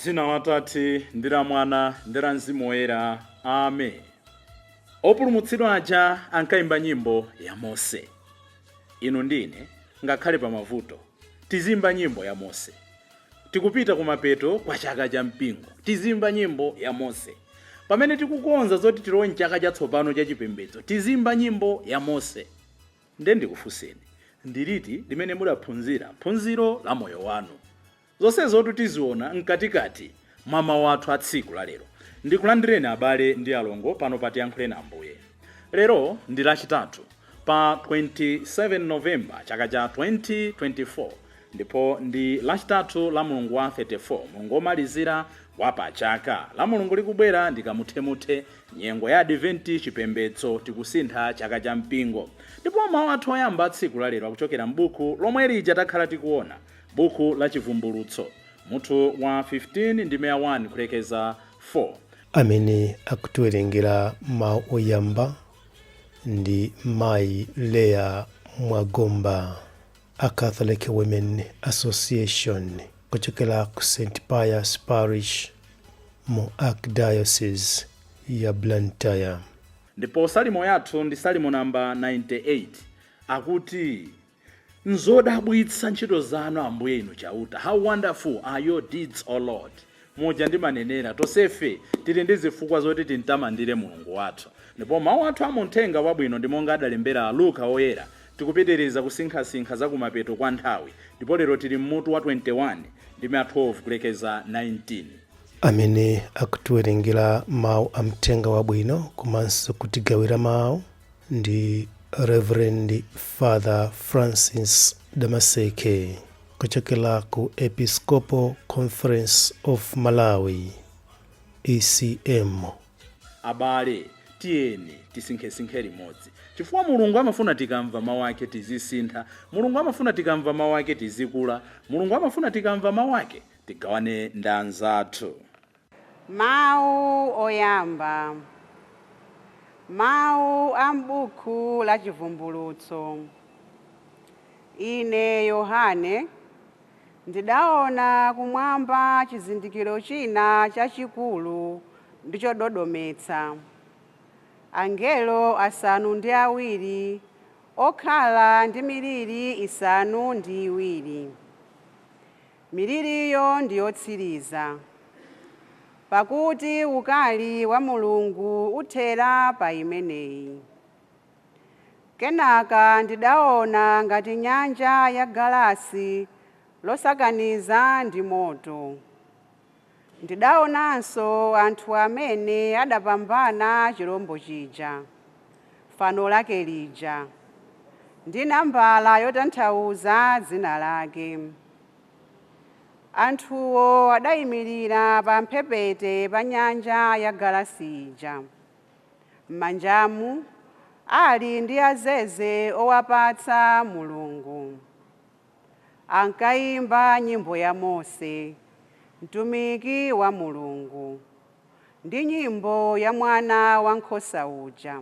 Dzina la Tate ndi la Mwana ndi la Mzimu Woyera. Amen. Opulumutsidwa aja ankayimba nyimbo ya Mose. Inu ndine, ngakhale pa mavuto, tizimba nyimbo ya Mose. Tikupita kumapeto kwa chaka cha mpingo, tizimba nyimbo ya Mose. Pamene tikukonza zoti tilowe mchaka chatsopano cha chipembedzo, tizimba nyimbo ya Mose. Nde ndikufunseni, ndiliti limene mudaphunzira phunziro la moyo wanu? Zonsezotu tiziona mkatikati mwa mawu athu a tsiku la lero. Ndikulandireni abale ndi alongo pano pa Tiyankhuleni Ambuye. Lero ndi Lachitatu pa 27 November chaka cha 2024 ndipo ndi Lachitatu la mulungu wa 34, mulungu womalizira wa pa chaka. La Mulungu likubwera ndi kamuthemuthe, nyengo ya Adventi, chipembedzo, tikusintha chaka cha mpingo. Ndipo mawu athu oyamba a tsiku la lero akuchokera m'buku lomwe lija takhala tikuona, buku la Chivumbulutso, mutu wa 15 ndime ya 1 kulekeza 4. Amene akutiwerengera mawu oyamba ndi Mayi Leah Mwagomba a Catholic Women Association kuchokera ku St Pius Parish mu Archdiocese ya Blantyre. Ndipo salimo yathu ndi salimo namba 98, akuti, "Nzodabwitsa ntchito zanu, Ambuye inu Chauta. How wonderful are your deeds, O Lord." Muja ndimanenera, tonsefe tili ndi zifukwa zoti timtamandire Mulungu wathu. Ndipo mawu athu amuthenga wabwino ndi monga adalembera Luka Woyera. Tikupitiriza kusinkhasinkha za kumapeto kwa nthawi, ndipo lero tili mmutu wa 21 ndime 12 kulekeza 19. Amene akutiwerengera mawu amthenga wabwino komanso kutigawira mawu ndi Reverend Father Francis Damaseke kuchokera ku Episcopal Conference of Malawi, ECM. Abale, tiyeni tisinkhesinkhe limodzi, chifukwa Mulungu amafuna tikamva mawu ake tizisintha. Mulungu amafuna tikamva mawu ake tizikula. Mulungu amafuna tikamva mawu ake tigawane ndi anzathu. Mawu oyamba. Mawu a m'buku la Chivumbulutso. Ine Yohane ndidaona kumwamba chizindikiro china chachikulu ndi chododometsa: angelo 7 okhala ndi miliri 7. Miliriyo ndi yotsiriza, pakuti ukali wa Mulungu uthera pa imeneyi. Kenaka ndidaona ngati nyanja ya galasi losakaniza ndi moto. Ndidaonanso anthu amene adapambana chirombo chija, fano lake lija, ndi nambala yotanthauza dzina lake. Anthuwo adayimirira pa mphepete pa nyanja ya galasi ija, m'manjamu ali ndi azeze owapatsa Mulungu. Ankayimba nyimbo ya Mose, mtumiki wa Mulungu, ndi nyimbo ya Mwana Wankhosa uja.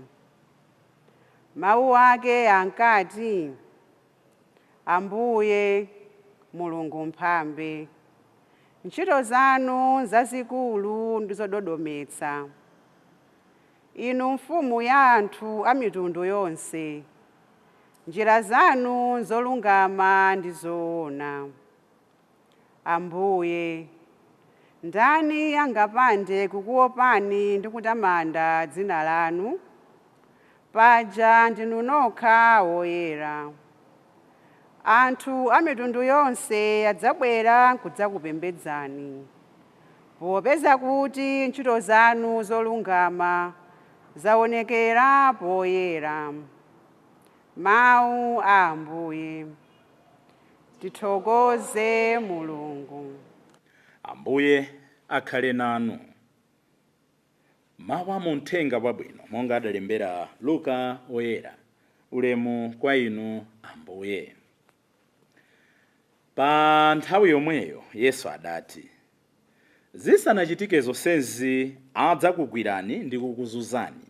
Mawu ake ankati, "Ambuye Mulungu Mphambe, ntchito zanu zazikulu ndi zododometsa. Inu mfumu ya anthu a mitundu yonse, njira zanu nzolungama ndi zoona. Ambuye, ndani angapande kukuopani ndi kutamanda dzina lanu? Paja ndinu nokha woyera. Anthu a mitundu yonse adzabwera kudzakupembedzani, popeza kuti ntchito zanu zolungama zaonekera poyera." Mawu a Ambuye. Tithokoze Mulungu. Ambuye akhale nanu. Mawu amuthenga wabwino monga adalembera Luka Woyera. Ulemu kwa inu, Ambuye. Pa nthawi yomweyo Yesu adati, "Zisanachitike zonsezi adzakugwirani ndi kukuzunzani.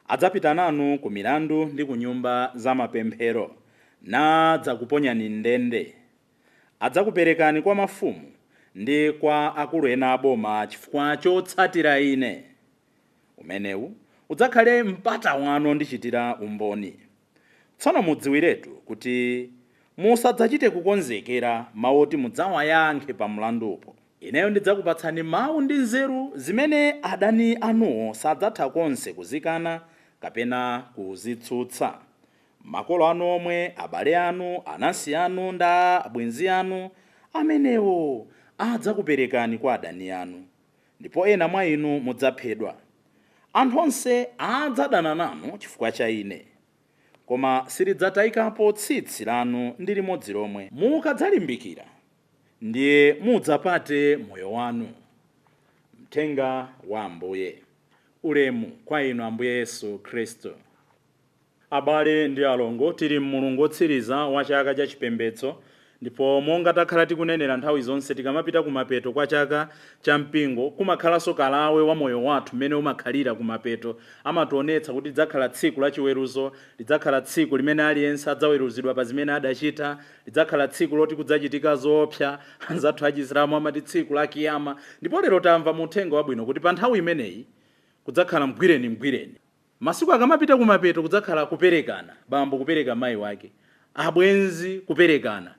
Adzapita nanu ku milandu ndi ku nyumba za mapemphero, nadzakuponyani ndende. Adzakuperekani kwa mafumu ndi kwa akulu ena aboma chifukwa chotsatira ine. Umenewu udzakhale mpata wanu ondichitira umboni. Tsono mudziwiretu kuti musadzachite kukonzekera mawu oti mudzawayankhe pa mlandupo. Ineyo ndidzakupatsani mawu ndi nzeru zimene adani anuwo sadzatha konse kuzikana kapena kuzitsutsa. Makolo anu omwe, abale anu, anansi anu ndi abwenzi anu amenewo adzakuperekani kwa adani anu, ndipo ena mwa inu mudzaphedwa. Anthu onse adzadana nanu chifukwa cha ine, koma silidzatayikapo tsitsi lanu ndi limodzi lomwe. Mukadzalimbikira, ndiye mudzapate moyo wanu. Mthenga wa Ambuye. Ulemu kwa inu, Ambuye Yesu Khristu. Abale ndi alongo, tili mmulungu wotsiriza wa chaka cha chipembedzo, ndipo monga takhala tikunenera nthawi zonse, tikamapita kumapeto kwa chaka cha mpingo kumakhalanso kalawe wa moyo wathu mmene umakhalira. Kumapeto amationetsa kuti lidzakhala tsiku la chiweruzo, lidzakhala tsiku limene aliyense adzaweruzidwa pa zimene adachita, lidzakhala tsiku loti kudzachitika zoopsa. Anzathu achisilamu amati tsiku la kiyama. Ndipo lero tamva mu uthenga wabwino kuti pa nthawi imeneyi kudzakhala mgwireni mgwireni. Masiku akamapita kumapeto kudzakhala kuperekana, bambo kupereka mayi wake, abwenzi kuperekana.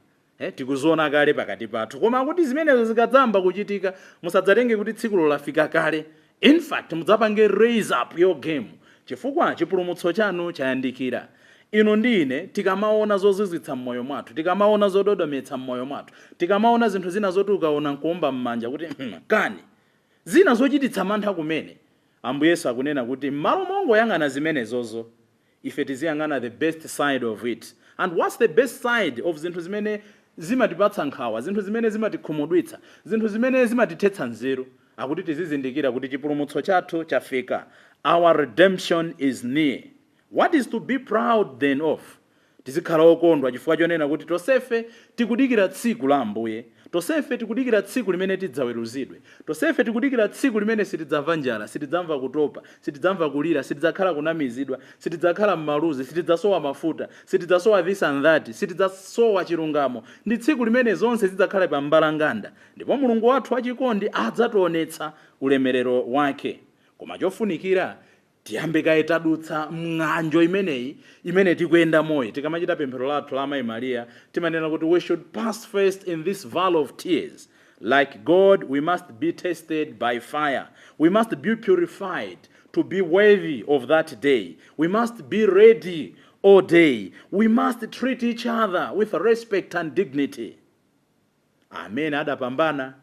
Tikuziona kale pakati pathu. Koma kuti zimenezo zikadzamba kuchitika, musadzatenge kuti tsikulo lafika kale. In fact, mudzapange raise up your game, chifukwa chipulumutso chanu chayandikira. Inu ndi ine tikamaona zozizwitsa m'moyo mwathu, tikamaona zododometsa m'moyo mwathu, tikamaona zinthu zina zoti ukaona nkuomba m'manja kuti kani, zina zochititsa mantha kumene, Ambuye Yesu akunena kuti m'malo mongoyang'ana zimenezozo, ife tiziyang'ana the best side of it. And what's the best side of zinthu zimene zimatipatsa nkhawa, zinthu zimene zimatikhumudwitsa, zinthu zimene zimatithetsa nzeru? Akuti tizizindikira kuti chipulumutso chathu chafika. Our redemption is near. What is to be proud then of? Tizikhala okondwa chifukwa chonena kuti tonsefe tikudikira tsiku la Ambuye, tonsefe tikudikira tsiku limene tidzaweruzidwe, tonsefe tikudikira tsiku limene sitidzamva njala, sitidzamva kutopa, sitidzamva kulira, sitidzakhala kunamizidwa, sitidzakhala m'maluzi, sitidzasowa mafuta, sitidzasowa this and that, sitidzasowa chilungamo. Ndi tsiku limene zonse zidzakhale pa mbalanganda, ndipo Mulungu wathu wachikondi adzationetsa ulemerero wake. Koma chofunikira, tiyambe kaye tadutsa mng'anjo imeneyi imene tikuyenda moyo. Tikamachita pemphero lathu la Amayi Mariya, timanena kuti we should pass first in this valley of tears. Like God, we must be tested by fire. We must be purified to be worthy of that day. We must be ready all day. We must treat each other with respect and dignity. Amene adapambana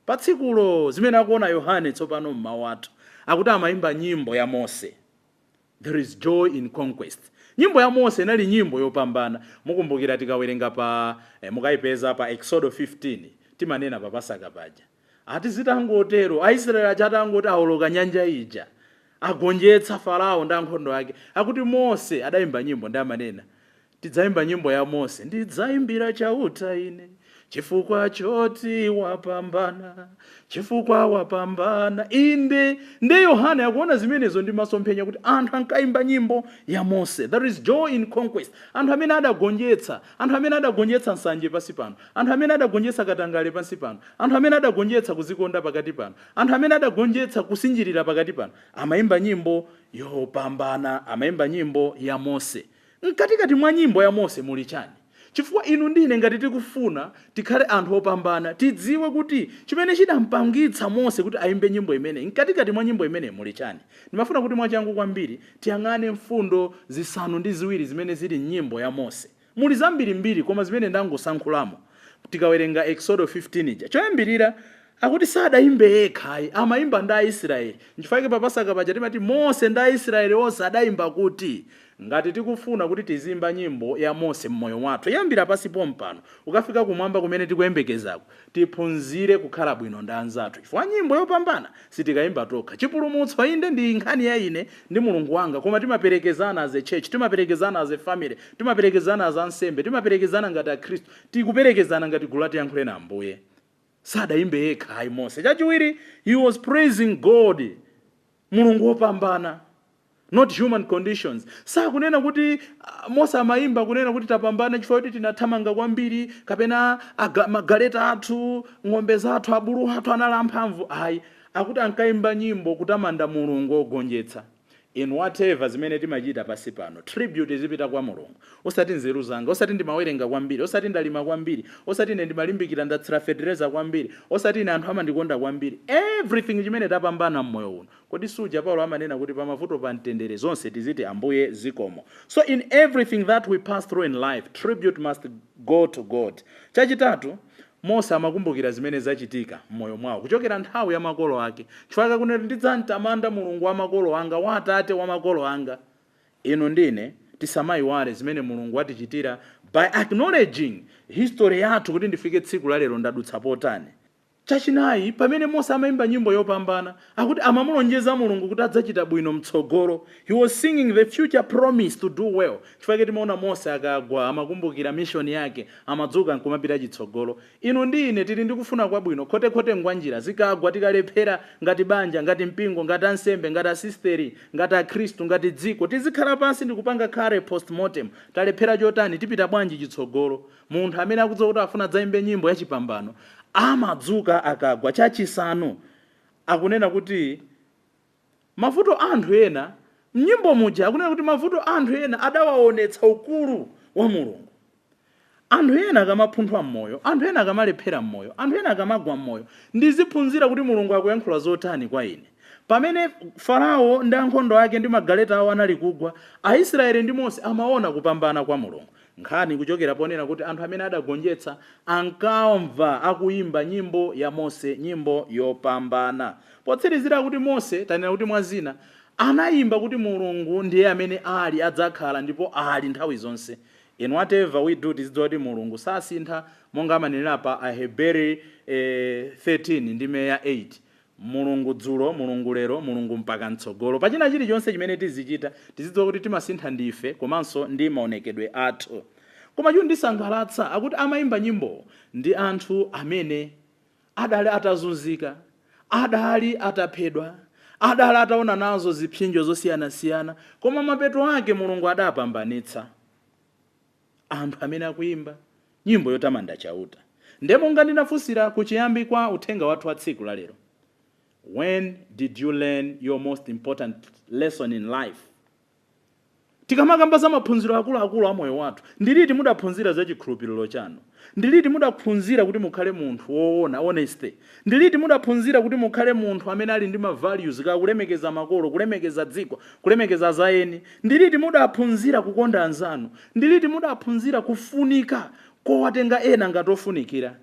pa tsikulo, zimene akuona Yohane tsopano mmawu athu, akuti amayimba nyimbo ya Mose. There is joy in conquest. Nyimbo ya Mose inali nyimbo yopambana. Mukumbukira tikawerenga pa mukayipeza pa Exodo 15, timanena pa Pasaka paja, ati zitangotero, Aisraeli aja atangoti awoloka nyanja ija, agonjetsa Farao ndi ankhondo ake, akuti Mose adayimba nyimbo, ndi amanena, "Tidzayimba nyimbo ya Mose, ndidzayimbira Chauta ine chifukwa choti wapambana, chifukwa wapambana." Inde, nde Yohane akuona zimenezo ndi masomphenya kuti anthu ankayimba nyimbo ya Mose. There is joy in conquest. Anthu amene adagonjetsa, anthu amene adagonjetsa nsanje pansi pano, anthu amene adagonjetsa katangale pansi pano, anthu amene adagonjetsa kuzikonda pakati pano, anthu amene adagonjetsa kusinjirira pakati pano, amayimba nyimbo yopambana, amayimba nyimbo ya Mose. Mkatikati mwa nyimbo ya Mose muli chani? Chifukwa inu ndine ngati tikufuna tikhale anthu opambana, tidziwe kuti chimene chidampangitsa Mose kuti ayimbe nyimbo imeneyi, mkatikati mwa nyimbo imeneyi muli chani. Ndimafuna kuti mwachangu kwambiri tiyang'ane mfundo 7 zimene zili mnyimbo ya Mose. Muli zambirimbiri, koma zimene ndangosankhulamo, tikawerenga Exodo 15 ija, choyambirira akuti sadayimbe yekha ayi, amayimba ndi Aisraeli. Nchifukwa pa Pasaka paja timati Mose ndi Aisraeli onse adayimba kuti. Ngati tikufuna kuti tizimba nyimbo ya Mose mmoyo mwathu, yambira pasi pompano ukafika kumwamba kumene tikuyembekezako, tiphunzire kukhala bwino ndi anzathu, chifukwa nyimbo yopambana sitikayimba tokha. Chipulumutso inde ndi nkhani ya ine ndi Mulungu wanga, koma timaperekezana as a church, timaperekezana as a family, timaperekezana as ansembe, timaperekezana ngati Akhristu, tikuperekezana ngati gulu la Tiyankhule na Ambuye. Sadayimbe yekha ayi Mose. Chachiwiri, he was praising God, Mulungu wopambana. not human conditions. Sakunena kuti Mose amayimba kunena kuti tapambana chifukwa kuti tinathamanga kwambiri, kapena magaleta athu, ng'ombe zathu, abulu athu anali amphamvu. Ayi, akuti ankayimba nyimbo kutamanda Mulungu ogonjetsa. In whatever zimene timachita pasi pano, tribute izipita kwa Mulungu, osati nzeru zanga, osati ndimawerenga kwambiri, osati ndalima kwambiri, osati ine ndimalimbikira, ndatsira fetereza kwambiri, osati ine anthu amandikonda kwambiri. Everything chimene tapambana mmoyo uno, kodi suja Paulo amanena kuti pamavuto, pa mtendere, zonse tiziti Ambuye zikomo? So in everything that we pass through in life, tribute must go to God. Chachitatu, Mose amakumbukira zimene zachitika m'moyo mwawo kuchokera nthawi ya makolo ake, chifukwa kunena, "Ndidzamtamanda Mulungu wa makolo anga, wa atate wa makolo anga." Inu ndine tisamayiwale zimene Mulungu watichitira by acknowledging history yathu, kuti ndifike tsiku la lero ndadutsa potani. Chachinayi, pamene Mose amayimba nyimbo yopambana, akuti amamulonjeza Mulungu kuti adzachita bwino mtsogolo. He was singing the future promise to do well, chifukwa timaona Mose akagwa amakumbukira mission yake, amadzuka nkumapita chitsogolo. Inu ndi ine tili ndi kufuna kwabwino, khotekhote ngwanjira zikagwa, tikalephera ngati banja, ngati mpingo, ngati ansembe, ngati asisteri, ngati akhristu, ngati dziko, tizikhala pansi ndikupanga khale postmortem. Talephera chotani? Tipita bwanji chitsogolo? Munthu amene akudziwa kuti afuna adzayimbe nyimbo yachipambano amadzuka akagwa. Chachisanu, akunena kuti mavuto anthu ena, mnyimbo muja akunena kuti mavuto anthu ena adawaonetsa ukulu wa Mulungu. Anthu ena akamapunthwa mmoyo, anthu ena akamalephera mmoyo, anthu ena akamagwa mmoyo, ndiziphunzira kuti Mulungu akuyankhula zotani kwa ine. Pamene Farao ndi ankhondo ake ndi magaleta awo anali kugwa, Aisraeli ndi Mose amaona kupambana kwa Mulungu. Nkhani kuchokera ponena kuti anthu amene adagonjetsa ankamva akuyimba nyimbo ya Mose, nyimbo yopambana. Potsirizira kuti Mose, tanena kuti mwa zina anayimba kuti Mulungu ndiye amene ali, adzakhala ndipo ali nthawi zonse. In whatever we do, tizidziwa kuti Mulungu sasintha, monga amanenera pa Aheberi 13 ndime ya 8: "Mulungu dzulo, Mulungu lero, Mulungu mpaka mtsogolo." Pachina chilichonse chimene tizichita, tizidziwa kuti timasintha ndife komanso ndi maonekedwe athu. Koma chondisangalatsa, akuti amayimba nyimbo ndi anthu amene adali atazunzika, adali ataphedwa, adali ataona nazo zipsinjo zosiyanasiyana, koma mapeto ake Mulungu adapambanitsa. Anthu amene akuyimba nyimbo yotamanda Chauta. Nde monga ndinafunsira kuchiyambi kwa uthenga wathu wa tsiku la lero, when did you learn your most important lesson in life? Tikamakamba za maphunziro akuluakulu a moyo wathu, ndiliti mudaphunzira za chikhulupiriro chanu? Ndiliti mudaphunzira kuti mukhale munthu woona, honesty? Ndiliti mudaphunzira kuti mukhale munthu amene ali ndi ma values, ka kulemekeza makolo, kulemekeza dziko, kulemekeza zaeni? Ndiliti mudaphunzira kukonda anzanu? Ndiliti mudaphunzira kufunika kowatenga ena ngati ofunikira?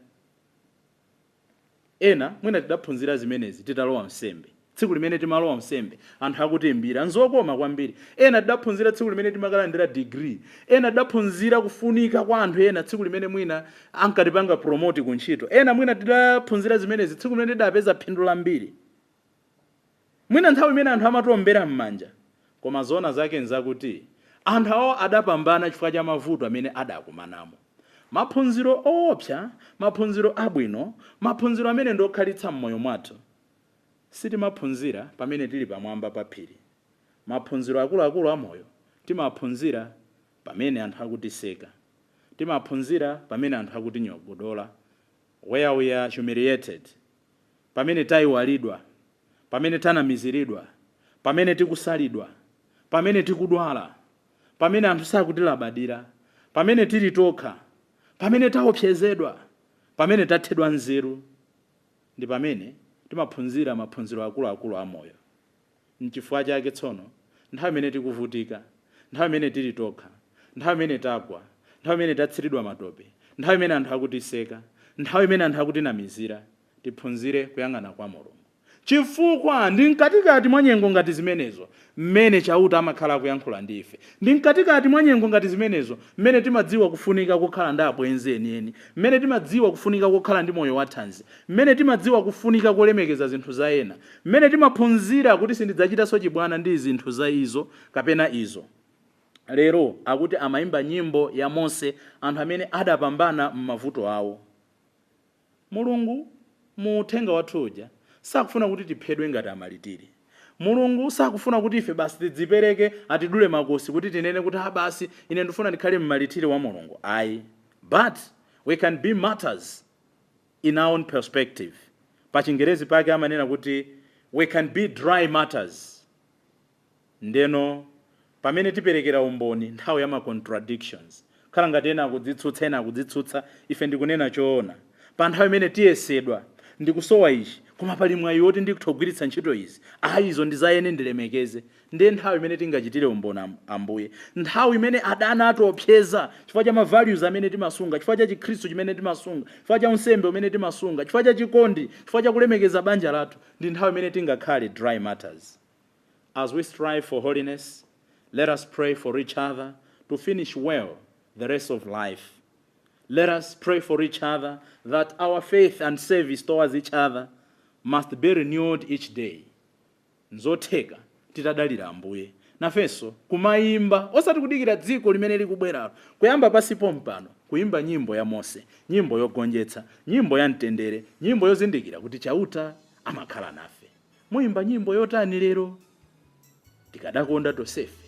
Ena mwina tidaphunzira zimenezi titalowa msembe, tsiku limene timalowa msembe anthu akutiimbira, nzokoma kwambiri. Ena tidaphunzira tsiku limene timakalandira degree. Ena tidaphunzira kufunika kwa anthu ena tsiku limene mwina ankatipanga promote ku ntchito. Ena mwina tidaphunzira zimenezi tsiku limene tidapeza phindu lambiri, mwina nthawi imene anthu amatombera m'manja. Koma zona zake nzakuti anthu awo adapambana chifukwa cha mavuto amene adakumanamo. Maphunziro oopsa, maphunziro abwino, maphunziro amene ndiokhalitsa m'moyo mwathu, sitimaphunzira pamene tili pamwamba pa phiri. Maphunziro akuluakulu amoyo timaphunzira pamene anthu akutiseka, timaphunzira pamene anthu akutinyogodola, where we are humiliated, pamene tayiwalidwa, pamene tanamiziridwa, pamene tikusalidwa, pamene tikudwala, pamene anthu sakutilabadira, pamene tili tokha, pamene taopsezedwa, pamene tathedwa nzeru, ndi pamene timaphunzira maphunziro akuluakulu amoyo. Nchifukwa chake tsono, nthawi imene tikuvutika, nthawi imene tili tokha, nthawi imene tagwa, nthawi imene tatsiridwa matope, nthawi imene anthu akutiseka, nthawi imene anthu akutinamizira, tiphunzire kuyang'ana kwa Mulungu, chifukwa ndi mkatikati mwa nyengo ngati zimenezo mmene Chauta amakhala akuyankhula ndi ife. Ndi mkatikati mwa nyengo ngati zimenezo mmene timadziwa kufunika kukhala ndi abwenzi enieni, mmene timadziwa kufunika kukhala ndi moyo wathanzi, mmene timadziwa kufunika kolemekeza zinthu za ena, mmene timaphunzira kuti sindidzachitanso chibwana ndi zinthu za izo kapena izo. Lero akuti amayimba nyimbo ya Mose, anthu amene adapambana m'mavuto awo. Mulungu mu uthenga wathu uja sakufuna kuti tiphedwe ngati amalitiri. Mulungu sakufuna kuti ife basi tidzipereke, atidule makosi kuti tinene kuti, "Ha, basi, ine ndifuna ndikhale mmartyr wa Mulungu." Ayi, but we can be martyrs in our own perspective. Pa Chingerezi pake amanena kuti we can be dry martyrs. Ndeno pamene tiperekera umboni nthawi ya ma contradictions, khala ngati ena akudzitsutsa, ena akudzitsutsa, ife ndikunena choona. Pa nthawi imene tiyesedwa, ndikusowa ichi koma pali mwayi woti ndikutha kugwiritsa ntchito izi, ayi, izo ndi zayene, ndilemekeze. Ndiye nthawi imene tingachitire umboni Ambuye. Nthawi imene adani atiopseza chifukwa cha ma values amene timasunga, chifukwa cha Chikhristu chimene timasunga, chifukwa cha unsembe umene timasunga, chifukwa cha chikondi, chifukwa cha kulemekeza banja lathu, ndi nthawi imene tingakhale dry martyrs. As we strive for holiness, let us pray for each other to finish well the rest of life. Let us pray for each other that our faith and service towards each other must be renewed each day. Nzotheka titadalira Ambuye nafenso kumayimba, osati kudikira dziko limene likubweralo, kuyamba pasipo mpano kuyimba nyimbo ya Mose, nyimbo yogonjetsa, nyimbo ya mtendere, nyimbo yozindikira kuti Chauta amakhala nafe. Muyimba nyimbo yotani lero? Tikadakonda tonsefe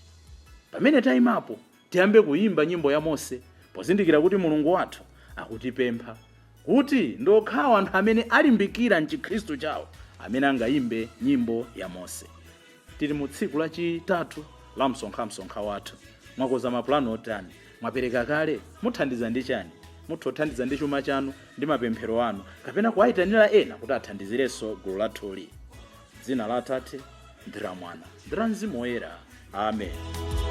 pamene tayimapo tiyambe kuyimba nyimbo ya Mose, pozindikira kuti Mulungu wathu akutipempha kuti ndokhawa anthu amene alimbikira mchikhristu chawo amene angayimbe nyimbo ya Mose. Tili mu tsiku lachitatu la msonkhamsonkha wathu. Mwakoza mapulani otani? Mwapereka kale? Muthandiza ndi chani? Mutha kuthandiza ndi chuma chanu, ndi mapemphero anu, kapena kuwayitanira ena kuti athandizirenso gulu lathuli. Dzina la Atate, ndi la Mwana, ndi la Mzimu Woyera. Amen.